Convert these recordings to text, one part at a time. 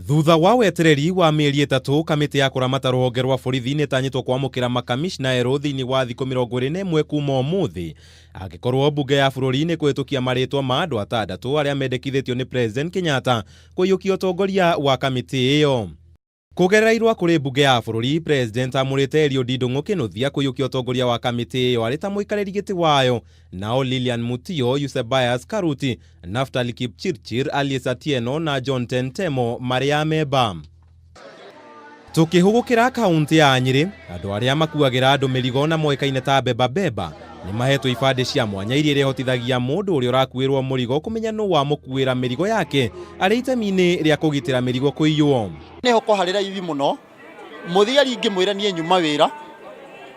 Thutha wa wetereri wa mĩeri 3, kamĩtĩ ya kũramata rũhonge rwa borithi nĩ ĩtanyĩtwo kwamũkĩra makamishna erũ thĩinĩ wa thikũ 21 kuma ũmũthĩ, angĩkorwo mbunge ya bũrũri nĩ kũhĩtũkia marĩtwa ma andũ 6 arĩa mendekithĩtio nĩ President Kenyatta kũiyũkia ũtongoria wa kamĩtĩ ĩyo. Kũgerera irũa kũrĩ mbunge ya bũrũri, President amũrĩte Eliud Ndung'u Kinuthia kũiyũkia ũtongoria wa kamĩtĩ ĩyo arĩ ta mũikarĩri gĩtĩ wayo, nao Lilian Mutio, Eusebius Karuti, Naftali Kipchirchir, Alice Atieno na John Tentemo marĩ amemba. Tũkĩhũgũkĩra kaũntĩ ya Nyĩrĩ, andũ arĩa makuagĩra andũ mĩrigo na moĩkaine ta beba beba nĩ mahetwo ibandĩ cia mwanya iria irĩhotithagia mũndũ ũrĩa ũrakuĩrwo mũrigo kũmenya nũ wamũkuĩra mĩrigo yake arĩ itemi-inĩ rĩa kũgitĩra mĩrigo kũiywo. Nĩho kwarĩ raithi mũno mũthigari ngĩmwĩra niĩ nyuma wĩra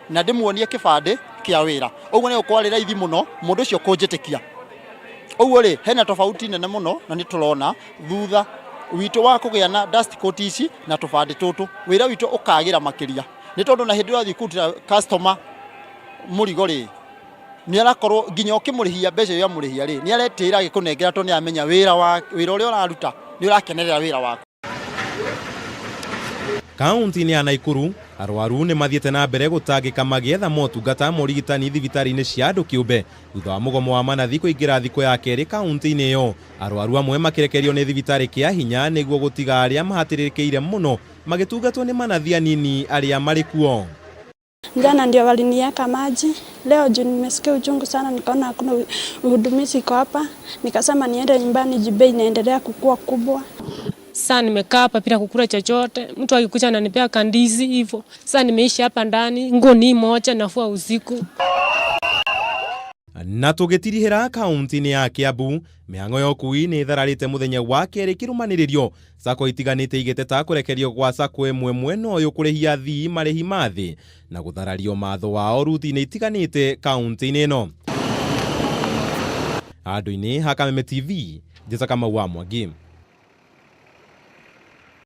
na ndĩmuonie kĩbandĩ kĩa wĩra, ũguo nĩho kwarĩ raithi mũno mũndũ ũcio kũnjĩtĩkia. Ũguo rĩ, hena tofauti nene mũno na nĩ tũrona thutha witũ wa kũgĩa na dust coat ici na tũbandĩ tũtũ, wĩra witũ ũkagĩra makĩria, nĩ tondũ na hĩndĩ ũrathiĩ kũrutĩra customer mũrigo rĩ, nĩ arakorwo nginya ũkĩmũrĩhia mbeca iria ũramũrĩhia rĩ, nĩ aretĩĩra agĩkũnengera tondũ nĩ aramenya wĩra ũrĩa ũraruta nĩ ũrakenerera wĩra waku. Kaunti-inĩ ya Naikuru, arwaru nĩ mathiĩte na mbere gũtangĩka magĩetha motungata ma ũrigitani thibitarĩ-inĩ cia andũ kĩũmbe thutha wa mũgomo wa manathi kũingĩra thikũ ya kerĩ kaunti-inĩ ĩyo. Arwaru amwe makĩrekererio nĩ thibitarĩ kĩa hinya nĩguo gũtiga arĩa mahatĩrĩrĩkĩire mũno magĩtungatwo nĩ manathi anini arĩa marĩ kuo. Jana ndio waliniweka maji, leo juu nimesikia uchungu sana, nikaona hakuna uhudumizi iko hapa, nikasema niende nyumbani juu bei inaendelea kukua kubwa. Sasa nimekaa hapa bila kukula chochote, mtu akikuja ananipea kandizi hivyo. Sasa nimeishi hapa ndani, nguo ni moja nafua usiku. Na tũgĩtirihĩra kaunti-inĩ ya Kiambu, mĩhang'o ya ũkui nĩ ĩthararĩte mũthenya wa kerĩ kĩrũmanĩrĩrio, sacco itiganĩte igĩteta kũrekerio gwa sacco ĩmwe mwena ũyũ kũrĩhia athii marĩhi ma thĩ na gũtharario matho wao ruti-inĩ itiganĩte kaunti-inĩ ĩno. Handũ-inĩ ha Kameme TV, Njĩta Kamau wa Mwangi.